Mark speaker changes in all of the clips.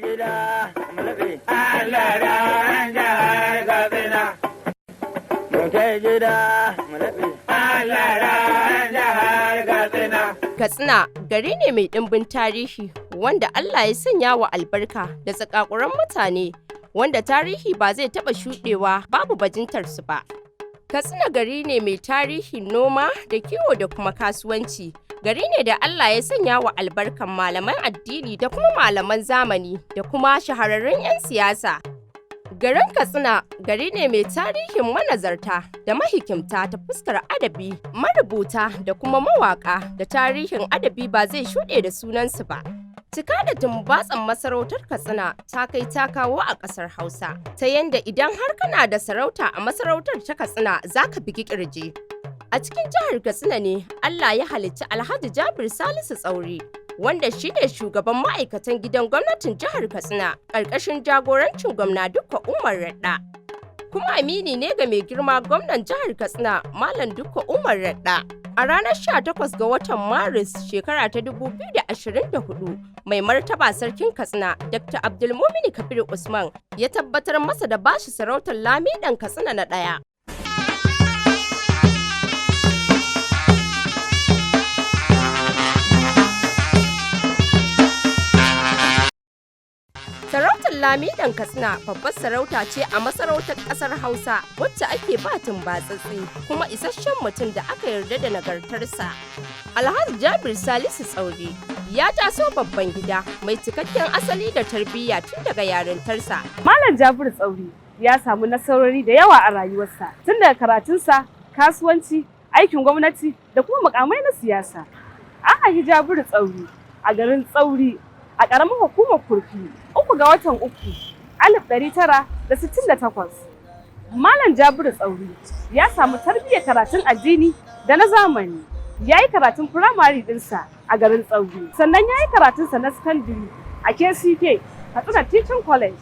Speaker 1: Gida mu laɓe. Allah da jihar Katsina. Mu tai gida mu laɓe. Allah da jihar Katsina.
Speaker 2: Katsina gari ne mai ɗimbin tarihi wanda Allah ya sanya wa albarka da tsakakuran mutane wanda tarihi ba zai taɓa shuɗewa babu bajintarsu ba. Katsina gari ne mai tarihin noma da kiwo da kuma kasuwanci. Gari ne da Allah ya sanya wa albarkan malaman addini da kuma malaman zamani da kuma shahararrun 'yan siyasa. Garin Katsina gari ne mai tarihin manazarta da mahikimta ta fuskar adabi, marubuta da kuma mawaka da tarihin adabi ba zai shuɗe da sunansu ba. Cika da tumbatsan masarautar Katsina ta kai ta kawo a ƙasar Hausa, ta yanda idan har kana da sarauta a masarautar ta Katsina za ka bigi ƙirji. A cikin jihar Katsina ne Allah ya halicci Alhaji Jabir Salisu Tsauri, wanda shi ne shugaban ma'aikatan gidan gwamnatin jihar Katsina ƙarƙashin jagorancin gwamna Dukka Umar Radda. Kuma amini ne ga mai girma gwamnan jihar Katsina Malam Dukka Umar Radda. A ranar 18 ga watan Maris shekara ta 2024, mai martaba sarkin Katsina Dr. Abdulmumini Kabir Usman ya tabbatar masa da bashi sarautar Lamiɗan Katsina na ɗaya. Sarautar Lamiɗan Katsina babbar sarauta ce a masarautar ƙasar Hausa wacce ake ba tumbatsatsi kuma isasshen mutum da aka yarda da nagartarsa. Alhaji Jabir Salisu Tsauri ya taso babban gida mai cikakken asali da tarbiyya tun daga yarintarsa.
Speaker 3: Malam Jabiru Tsauri ya samu nasarori da yawa a rayuwarsa tun daga karatunsa, kasuwanci, aikin gwamnati da kuma mukamai na siyasa. An haifi Jabiru Tsauri a garin Tsauri a ƙaramar hukumar Kurfi 3 ga watan 3, 1968. Malam Jabiru Tsauri ya samu tarbiyyar karatun addini da na zamani. Ya yi karatun firamare ɗinsa a garin Tsauri, sannan ya yi karatunsa na sakandare a KCK, Katsina Teaching College.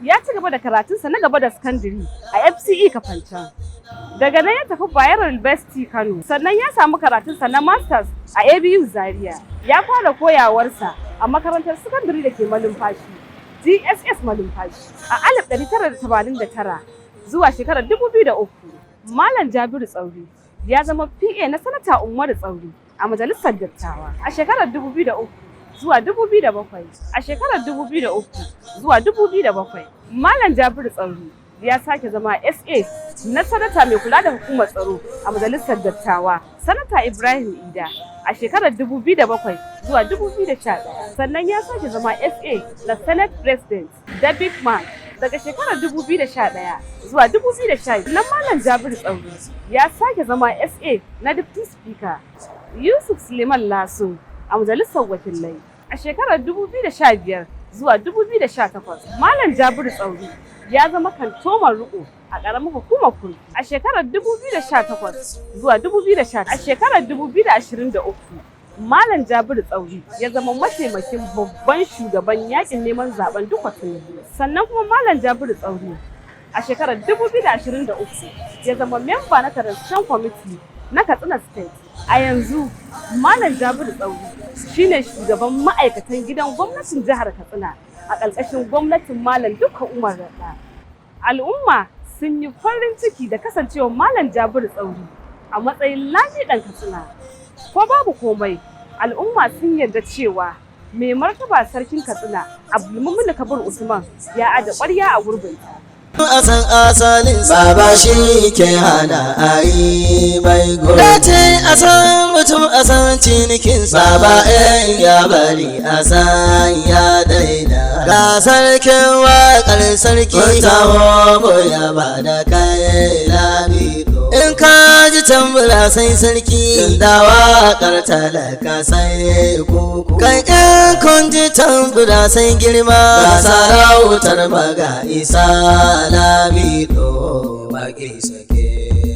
Speaker 3: Ya ci gaba da karatunsa na gaba da sakandare a FCE Kafancan. Daga nan ya tafi Bayero University Kano, sannan ya samu karatunsa na Masters a ABU Zaria. Ya fara koyawarsa a makarantar sakandare da ke Malumfashi, GSS Malumfashi, a 1989 zuwa shekarar 2003. Malam Jabiru Tsauri ya zama PA na Sanata Umaru Tsauri a Majalisar Dattawa a shekarar 2003 zuwa 2007. A shekarar 2003 zuwa 2007, Malam Jabiru Tsauri ya sake zama SA na Sanata mai kula da hukumar tsaro a Majalisar Dattawa, Sanata Ibrahim Ida, a shekarar 2007 zuwa 2011. Sannan ya sake zama SA na Senate President David Mark daga shekarar 2011 zuwa 2012. Nan Malam Jabiru Tsauri ya sake zama SA na Deputy Speaker Yusuf Suleiman Laso a Majalisar Wakilai a shekarar 2015 zuwa 2018. Malam Jabiru Tsauri ya zama kantoman riko a ƙaramar hukumar Kurfi a shekarar 2018 zuwa 2019. A shekarar 2023, Malam Jabiru Tsauri ya zama mataimakin babban shugaban yakin neman zaben Dukwa Tinubu. Sannan kuma Malam Jabiru Tsauri a shekarar 2023 ya zama memba na Transition Committee na Katsina State. A yanzu Malam Jabiru Tsauri shine shugaban ma'aikatan gidan gwamnatin jihar Katsina a ƙarƙashin gwamnatin Malam Dukka Umar Radda. Al'umma sun yi farin ciki da kasancewar Malam Jabiru Tsauri a matsayin Lamiɗan Katsina. Ko babu komai, al'umma sun yarda cewa mai martaba Sarkin Katsina Abdulmumin Kabir Usman ya aje ƙwarya a gurbinta.
Speaker 4: A san asalin baba shi ke hana a yi mai dace a san mutum a san cinikin baba in ya bari a san ya daina ga sarkin waƙar sarki taho ya ba da kai Lamido in ka ji tambura sai sarki da waƙar talaka sai kuku kai in kun ji tambura sai girma ga sarautar maga Isa Lamido waƙe sake.